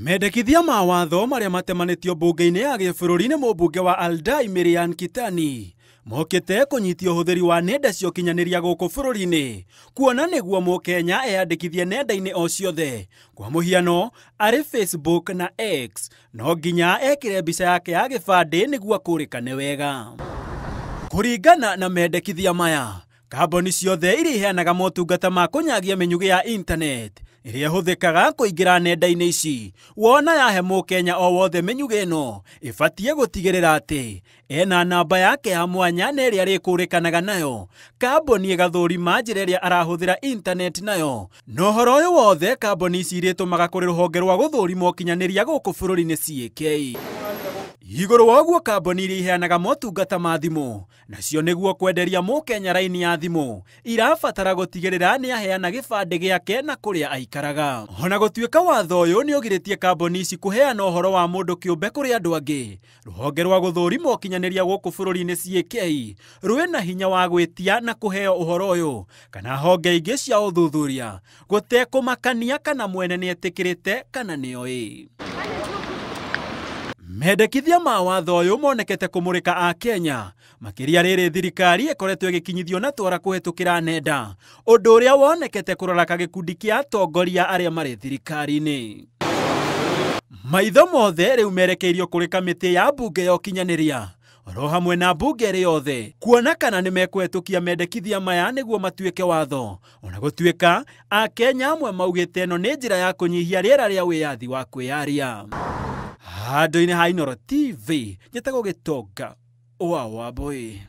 Mendekithia ma watho marĩa matemanĩtio mbunge-inĩ ya gĩbũrũri nĩ mũmbunge wa Aldai Miriam Kitani mokĩte kũnyitia ũhũthĩri wa nenda cia ũkinyanĩria gũkũ bũrũri-inĩ, kuona nĩguo mũkenya eyandĩkithie nenda-inĩ o ciothe. Kwa mũhiano, arĩ Facebook na X no nginya ekĩre mbica yake ya gĩbandĩ nĩguo akũrĩkane wega. Kũringana na mendekithia maya, kambuni ciothe iria iheanaga motungata ma kũnyagia mĩnyugĩ ya internet ĩrĩa ĩhũthĩkaga kũingĩra nenda-inĩ ici, wona yahe mũkenya o wothe mĩnyugĩ ĩno ĩbatiĩ gũtigĩrĩra atĩ ena namba yake ya mwanya na ĩrĩa arĩkũrĩkanaga nayo, kambuni ĩgathũrima njĩra ĩrĩa arahũthĩra internet nayo. Na ũhoro ũyũ wothe kambuni ici irĩtũmaga kũrĩ rũhonge rwa gũthũrima ũkinyanĩria gũkũ bũrũri-inĩ CAK. Igũrũ wa ũguo, kambuni iria iheanaga motungata ma thimũ nacio nĩguo kwenderia mũkenya raini ya thimũ irabatara gũtigĩrĩra nĩ aheana gĩbandĩ gĩake na kũrĩa aikaraga. Ona gũtuĩka watho ũyũ nĩ ũgirĩtie kambuni ici kũheana ũhoro wa mũndũ kĩũmbe kũrĩ andũ angĩ, rũhonge rwa gũthũrima ũkinyanĩria gũkũ bũrũri-inĩ CAK rwĩna hinya wa gwĩtia na kũheo ũhoro ũyũ kana honge ingĩ cia ũthuthuria gũtekũmakania kana mwene nĩetĩkĩrĩte kana nĩoĩ. Mendekithia ma watho ũyũ monekete kũmũrĩka Akenya makĩria rĩrĩ thirikari ĩkoretwo ĩgĩkinyithio na twara kũhetũkĩra nenda, ũndũ ũrĩa wonekete kũrora gĩkundi kĩa atongoria arĩa marĩ thirikari-inĩ. Maitho mothe rĩu merekeirio kũrĩ kamĩtĩ ya mbunge ya ũkinyanĩria oro hamwe na mbunge ĩrĩ yothe kuona kana nĩ mekũhetũkia mendekithia maya nĩguo matuĩke watho. Ona gũtuĩka Akenya amwe maugĩte ĩno nĩ njĩra ya kũnyihia rĩera rĩa wĩyathi wa kwĩyaria. Handũ-inĩ ha Inooro TV, njĩtagwo Gĩtonga wa Wambui.